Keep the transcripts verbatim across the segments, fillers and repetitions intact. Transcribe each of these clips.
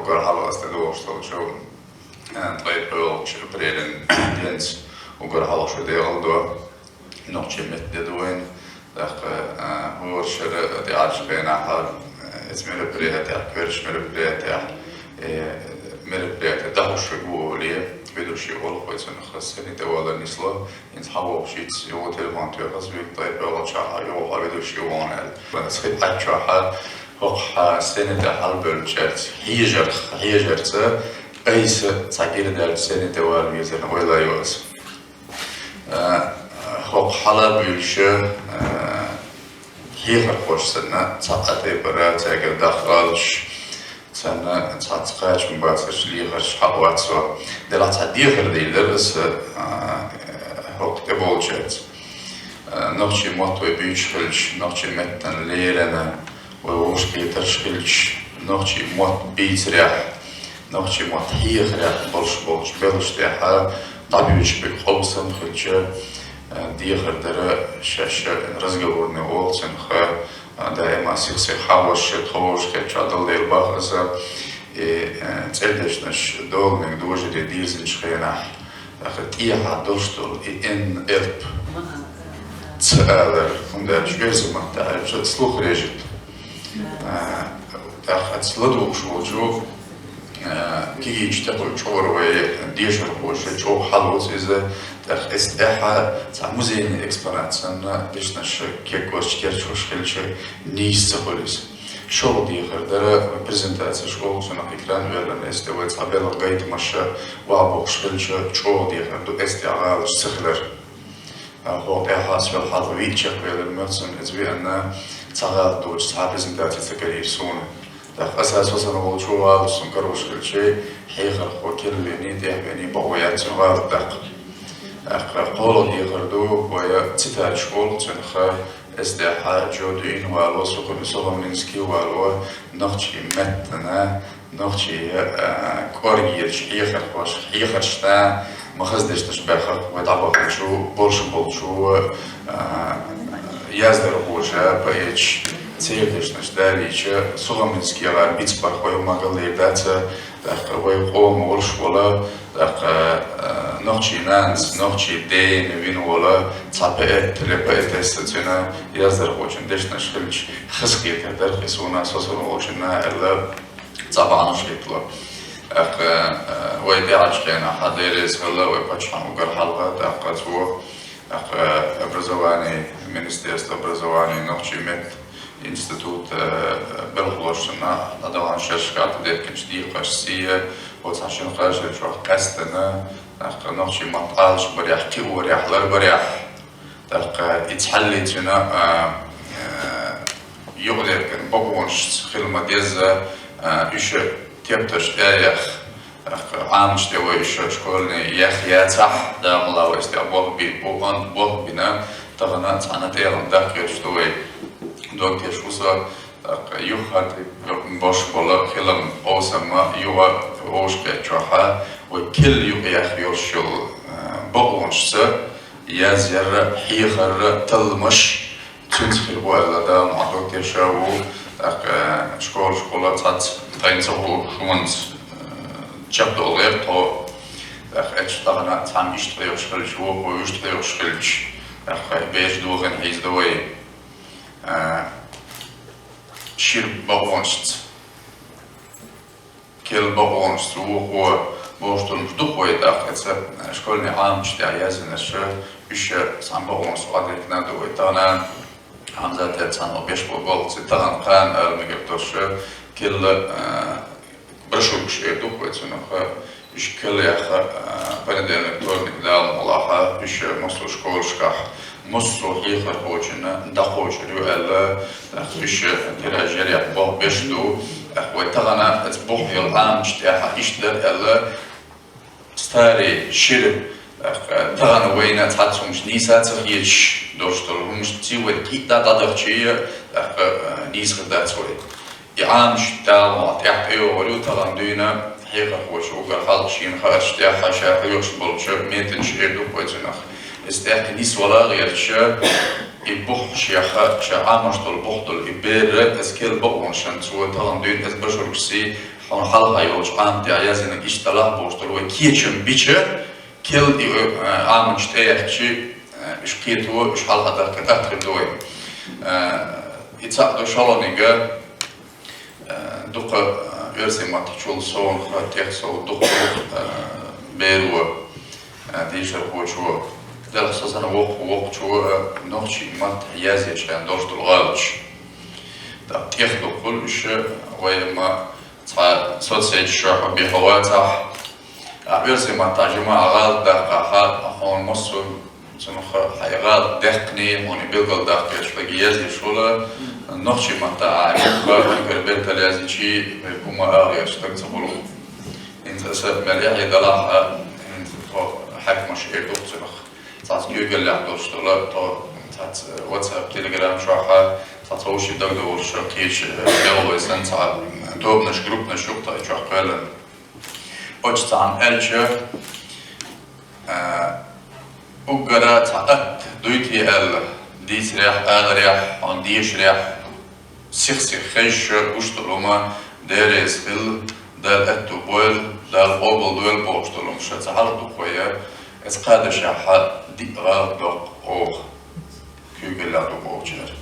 Уггар хьалха ас тӀедогӀуш долчу, а, ткъе пхоьалгӀачу апрелан денца уггар хьалха шу декъал до, нохчийн меттан де ду вайна. ТӀаккха, а, хӀора шера тӀаьхьарчу хенахь, а, эцу мероприятиех, коьртачу мероприятиех, э, мероприяти дӀахьош ву олий, ведущий олу вай цунах, сцени тӀе валар нисло, хӀинца хьан вохуш йиц, юха телефон тоьхна, вуьгу тӀе пхоьалгӀачохь, юха хьо ведущий ву хьуна аьлла. Ас хи Ӏаччохь, хӀокху хьан сцени тӀе хьалабевллачаьрца хьежарх-, хьежарца, айса цхьа кӀира даьлча сцени тӀе вала везарна ойла йо аса. Э, хӀокху хьала а буьйлуш, э, хьехархоша санна, цхьа а тайпара цаьргара даккха гӀалаташ, санна, цхьацца кхачам бацарш, лехарш хьахӀоттаво. Делахь цхьа дехар дийр дара аса, э, хӀокху тӀеболчаьрца. Э, нохчийн мотт вай буьйцуш хилча, нохчийн меттан леррина, вай вовшахкхетарш хилча, нохчийн мотт бийцарехь, нохчийн мотт хьехарехь болуш болчу белхаш тӀехь дӀабуьйцуш берг къовсам хилча, э, дехар дара шаьш разговорный олу цунах, э, даима сих-сиха хьахош, тхо вовшахкхетча дала дела боху аса, и, э, цӀердешнаш доланиг дожаре дирзинчу хенахь, аха, тӀехьа долуш долу и эн элп ца алар, хӀунда аьлча оьрсийн маттахь аьлча слух режет. А, тӀаккха аса ладугӀуш волчу, а, кегийчу тӀехула чӀогӀа вай дешархоша чӀогӀа хьалоцу иза, тӀаккха эс тӀехьа цхьа музейный экспонат санна, дешнаш кеггошчу керчош хилча, нийса ца хуьлу иза. ШолгӀа дехар дара, презентацеш олу цунах, экран велларна, эс тӀе вай цхьа белхан гайтамаш вахьа бохуш хилча, чӀогӀа дехар ду, эс тӀехь гӀалаташ ца хилар. А, хӀокху тӀехь ас вел хьалха виъ чекхвелира мел санна, иза веана, цхьа гӀалат доцуш цхьа презентаци ца карийра суна. ТӀаккха аса со санна волчу гӀалаташ суна карош хилча, хьехархо керла вений, тӀехь вений бакъо яц цуьнан гӀалат даккха. ТӀаккха кхоалгӀа дехар ду, вай цитаташ олу цунах, эс тӀехь Джо Дуин вало, Сухо-, Сухомлинский вало, нохчийн меттана, нохчийн, а, кӀоргерчу хьехархоша, хьехаршна, ма хаза дешнаш баьхна, вай дӀабаханчу, болуш болчу, а, яздархоша, поэташа, церан дешнаш далийча, Сухомлинскийгара бицбарх вай хӀумма галдер дац, тӀаккха вай къоман волуш волу, тӀаккха, а, нохчийн нанас, нохчийн дена вина волу цхьа поэт или поэтесса цуьнан яздархочун дешнаш хилча, хазахетар дара-кх и суна, со санна волчунна аьлла, цхьа бахьанаш хӀиттало. ТӀаккха, а, вай тӀаьхьарчу хенахь, хьан дерриг а хилла, вай паччахьан уггар хьалха, тӀаккха цо, тӀаккха образование, Министерство образования, нохчийн меттан институт, а, белхалошна дӀадаханчу шерашкахь дехкинчу декхаршций, оцу хьан шина кхаа шера чохь къаьстина, тӀаккха нохчийн мотт Ӏалашбарехь, кхиорехь, ларбарехь, тӀаккха и цхьаллица вина, а, а, юкъадеркан бакъонашца хила ма-дезза, а, уьш тептарш тӀе а яьхна, тӀаккха Ӏамаш тӀе вай уьш школьный яьхна яцахь, Дала мукъ лахь, вай стаг болх би-, бу-, болх бина, тахана цхьана тӀегӀан даккхийчу ду вай. Дог теш ву со, тӀаккха юххьара тӀе бош болу хилам къовсамма юха вовшахкхетчохь, вай керла юкъаяьхна йолуш йолу, а, бакъонашца, язъяр, хьехар, талламаш, цуьнца хир бу аьлла, Дала мукъ лахь, дог теша ву, тӀаккха школашкахула цхьацца тайна ца хуург хӀуманца, э, чекхдолу гӀерта тхо. ТӀаккха эцча тахана цхьамма иштта кхайкхаш хилча, вукхо вуьшта кхайкхаш хилча, тӀаккха бераш дохийна хьийзадо вай, э, шира бакъонашца. Керла бакъонашца вукхо бохуш долуш ду-кх вай, тӀаккха эца школьный Ӏамаш тӀехь яздинарш, уьш цхьана бакъонашца Ӏодехкина ду вай. Тахана Хьамзата цхьана беш бо болх ца, тахана кхана ала мегар долуш, керла, а, брошюркаш эр ду-кх вай цунах, уьш керла яьхна, а, понедельник, вторник, Дала мукъ лахь, уьш массо а школашкахь, массо а хьехархочунна дӀакхочур ю аьлла, тӀаккха уьш тираж яр яхь болх беш ду. ТӀаккха вай тахана эца бухь йолу Ӏамаш тӀехь иштта дара аьлла, старый, шира, тӀаккха тахана вайна цхьацца хӀумаш нийса ца хеташ долуш долу хӀуманашций вай кхин а дӀа-, дӀадахчий, тӀаккха, а, нийса хир дац вай. И Ӏамаш Дала мукъ лахь тӀехь тӀейогӀур ю, тахана дуьйна хьехархоша уггар хьалха шена хаарш тӀехь ша хьоьхуш болчу метанаш эр ду-кх вай цунах. Эца тӀехь и нисвала гӀерташ, и бухь шех, ша Ӏамош долу бухь долу и бер, эца керла бакъонашна цо тахана дуьйна эца брошюркашций Хьуна хьалха йолчу Ӏаматехь яздинарг иштта далахь бохуш долу вай кечам бича, кел и, э, Ӏаматаш тӀеяхкича, э, уьш кхето, уьш хьалха дахкар атта хир ду вай. Э, и цхьаъ ду шолгӀаниг, э, дукха, э, оьрсийн маттахь чул совнаха тӀех сов дукха, э, беро, э, дешархочо, делахь со санна воккха, воккхачо, э, нохчийн маттахь язъечу хенахь долуш долу гӀалаташ. ТӀаккха тӀех дукха хуьлу уьш, вай ма цхьа соцсеташ чохь бен хьо вацахь, а, оьрсийн маттахь жимма а гӀалат даккхахь, хьуна массо а цунах хьайн гӀалат даьккхина, хьуна билгалдаккха берш вайга язъеш хуьлу, нохчийн маттахь а, хьуна бертал яздичи, вай хӀума агӀераш стаг ца хуьлу. ХӀинца аса мел эхь далахь, хӀинца тхо хьаькамаш эр ду-кх цунах. Цхьацца куьйгаллехь долуш долу, тхо цхьацца WhatsApp, Telegram чохь, цхьацца вовшийн дагадогӀуш кхечу, э, белхалой санна, цхьа тобанаш, группанаш ю-кх тхо чохь кхоьллина. Оцу цхьана аьлча, э, уггара цхьа атта дуй те аьлла, дийцарехь, аларехь, хьуна дешарехь, сих-сиха хезча гуш долу хӀума, Дела реза хила, Дала аьтто бойла, Дала къобалдойла бохуш долу хӀума ша ца хьалха ду-кх вай, оцу кхаьдашехь диъ гӀалат доккху оха, куьйгаллехь ду бохучара.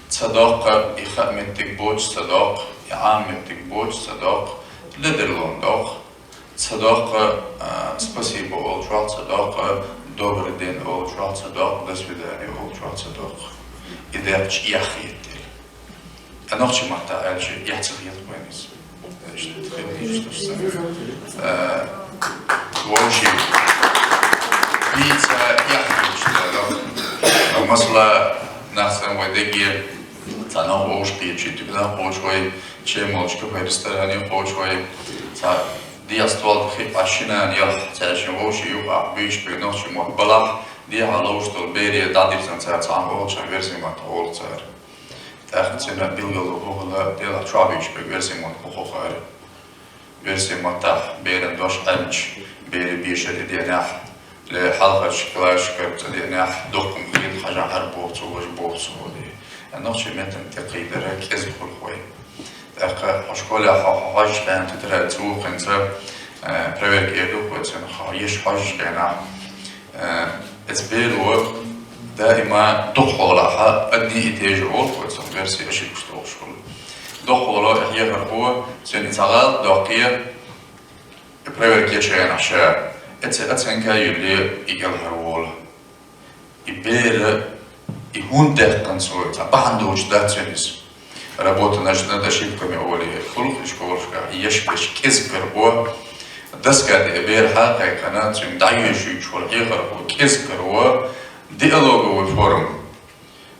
Ца доккху, и хаа меттиг боцуш ца доккху, и Ӏама меттиг боцуш ца доккху, ледарлонан доккху. Ца доккху, а, спасибо олучохь ца доккху, добрый день олучохь ца доккху, до свидания олучохь ца доккху. И даьккхича эхь хетара. А нохчийн маттахь аьлча, эхь ца хета вайна иза. Иштта хила дийцича ду сан. А, вовшийн дийца эхь хеташ ду. Масала, нах санна вай дерриге, цхьа нах вовшах кхетча, туьгнах кхочу вай, чемолчка вай ресторане кхочу вай, цхьа дегӀа стол хи а шина нах ялахь, цаьршинна вовшийн юкъахь буьйцуш берг нохчийн мотт балахь, дехьа ловш долу бере дӀадирзина цара цхьаьна олучарна оьрсийн маттахь олу цара. ТӀаккха цуьнан билгало хӀун хилла, делахь чохь буьйцуш берг оьрсийн мотт хӀун хилла. Оьрсийн маттахь беран дош Ӏемча, берийн бешара денехь, ле хьалхарчу классашкара цӀа денехь, дуккха ма хета, хьажахьара боху цо, важа боху цо, олий. Нохчийн меттан тӀекхийдар кӀезиг хуьлу вай. ТӀаккха хьо школехь хьо хьожучу хенахь тетрадь ца вухкинца, э, проверка эр ду-кх вай цунах, хьо еш хьожучу хенахь, э, эцу беро даима дукхахьолахь одни и те же олу-кх вай цунах, версия ошибкаш дохуш хуьлу. Дукхахьоло и хьехархо, цуьнан и цхьа гӀалат доккхий, и проверка ечу хенахь ша, эцу оценка а юьллий, и кӀелхьарволу. И бер, и хӀунда даьккхина цо, цхьа бахьана доцуш дац цуьнан иза. Работа над ошибками олий, хуьлу-кх и школашкахь, и еш берш кӀезиг каро, доска тӀе и бер хьа а кхайкхина, цуьнга дӀайоьшуьйтуш волу хьехархо кӀезиг каро, диалоговый форма.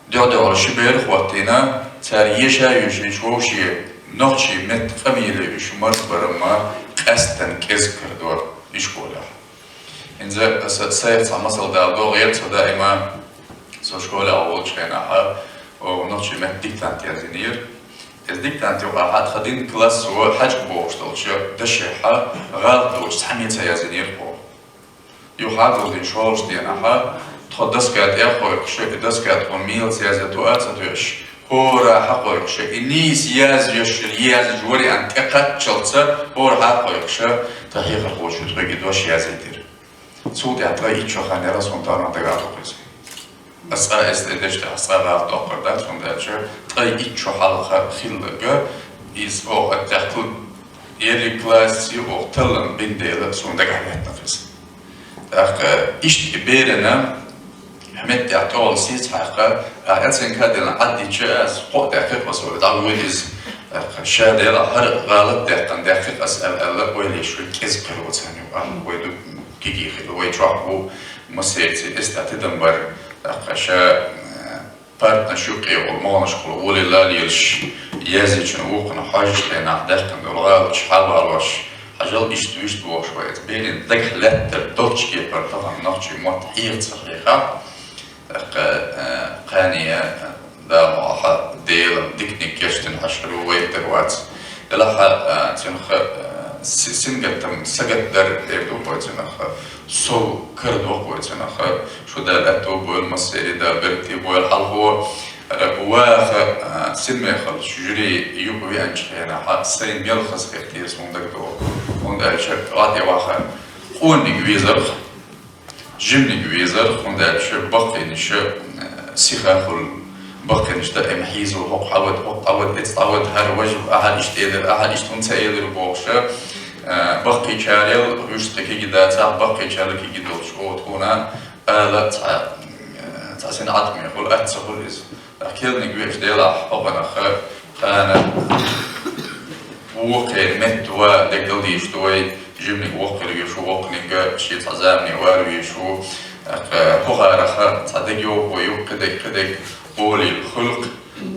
Дуьхь-дуьхьал ши бер а хӀоттийна, цара еша а йоьшуьйтуш вовшийн нохчийн меттан къамеле уьш марзбаран ма къаьсттина кӀезиг карадо и школехь. ХӀинца аса сайх цхьа масал дала догӀу, эр цо даима, со школехь волчу хенахь, оха нохчийн меттан диктант яздинера. Иза диктант юкъахь тхан дин классо хьаьжкӀа бохуш долчу дашехь гӀалат доцуш цхьамма а ца яздинера оха. Юха хьагулдина шолгӀачу денахь, тхо доска тӀе а кхойкхуш, и доска тхуна мелаца язъян тоьа а ца тоьаш, хӀора хьакхойкхуш, и нийса язъеш, яздеш вариант тӀекхаччалца хӀора хьакхойкхуш, тхан хьехархочо тхоьга и дош язйитира. Цул тӀаьхьа ткъе итт шо хан яра суна тахана дагахь ду-кх иза. Аса цкъа эс тӀе деш тӀехь цкъа гӀалат доккхур дац, хӀунда аьлча ткъе итт шо хьалха хилларг, иза оха тӀехту ерриг классе оха таллам бина дела, суна дагахь лаьттина иза. ТӀаккха иштта и берана хьан меттехь тӀехула сийца хьаькхна, а оценка а дина Ӏаддича, аса кхоъ даьккхи-кх аса, вай дӀавоьду иза. ТӀаккха ша делахь хӀара гӀалат даьккхина даьккхи-кх аса аьлла, аьлла, ойла еш вай кӀезиг каро царна юкъахь, вай ду кегий хила, вай чохь бу массерца эс тӀе тидам бар. ТӀаккха ша, э, партнаш юккъе волу могӀанашкахула волийла лелаш, язйичун вукхана хьожучу хенахь даьккхина долу гӀалаташ хьалавалош, хьажал иштта-вуьшта бохуш вай. Эцу берийн дагахь лаьттар долчу кепара тахана нохчийн мотт хьеха ца хьехахь, тӀаккха, э, кхане, э, Дала мукъ лахь, Делан диканиг кечдина хьаьжкӀа ду, вайх тера вац. Делахь, э, цуьнах, э, Си-, сингаттам сагатдар эр ду вай цунах, сов кара ду вай цунах, шу Дала аьттув бойла массеран, Дала беркате бойла хьалхо, ара ваха, а, синмехаллаш жюри юкъе веанча хенахь, сайна мел хазахета деза хӀума дагадоагӀа. ХӀунда аьлча ваха, къоанниг везарх, жимниг везарх, хӀунда аьлча баккхийнаш, э, сиха хуьлу, баккхийнаш даим хьийзо, хӀокху хьавада, хӀокху дӀавада, эцца дӀавада, хӀара важа, ахьа иштта элира, ахьа иштта хӀунда ца элира бохуш, э, баккхийчарел вуьшта кхин кегий дацахь, баккхийчарел кегий долуш, оха тхуна ала цхьа, э, цхьа синӀатаме хуьлу, атта ца хуьлу иза. Ткъа керланиг веза делахь, хӀокхунах кхана вукхеран метта ван дегдал дийш ду вай, жимниг воккха хир везаш ву, воккханиг шен цхьа замане вар везаш ву. ТӀаккха хӀокхарах цхьа дегайовхо ю, кхидерг, кхидерг гӀоле хуьлу-кх.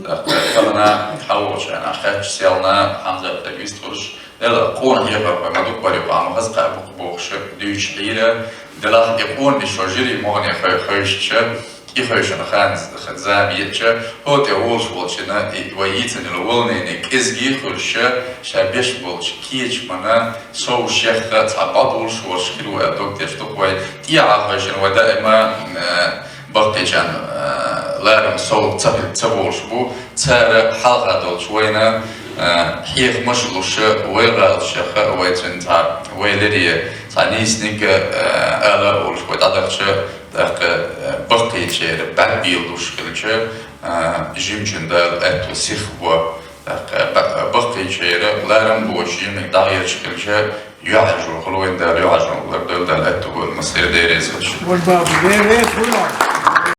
ТӀаккха тахана хьан волчарна хаьттича, селхана Хьамзатага вистхуьлуш, Дела, къона хьехархой ма дукха бара юкъа, ма хаза кхаъ бу-кх бохуш дуьйцуш хьийра. Делахь и къонанаш шо жюри могӀарера хой-, ховшича, и ховшина хан, зама еъча, хӀокху тӀе волуш волчунна, и вай йийцина йолу волнени кӀезиг хуьлуш, ша беш болчу кечамна сов шех цхьа бӀодуьллуш волуш хир ву аьлла дог деш ду-кх вай. ТӀехьа ховшина вай даима, э, баккхийчарна, э, ларам сов ца хи-, ца болуш бу. Цара хьалха долчу вайна, э, хьехамаш а луш, вай гӀалашех а, вай цуьнан цхьа, вай леррина цхьа нийсаниг, э, ала а волуш, вай дӀадахча, тӀаккха, э, баккхийчеран бӀаьрг белуш хилча, э, жимачун Дала аьтту сиха бо. ТӀаккха ба-, баккхийчеран ларам боцуш жиманиг дӀагӀерташ хилча, юьхьӀаьржо хуьлу вайн Дала, юьхьӀаьржо лардойла Дала аьтту бойла массеран дерриг. Ваш баба, вен вес хуьлу.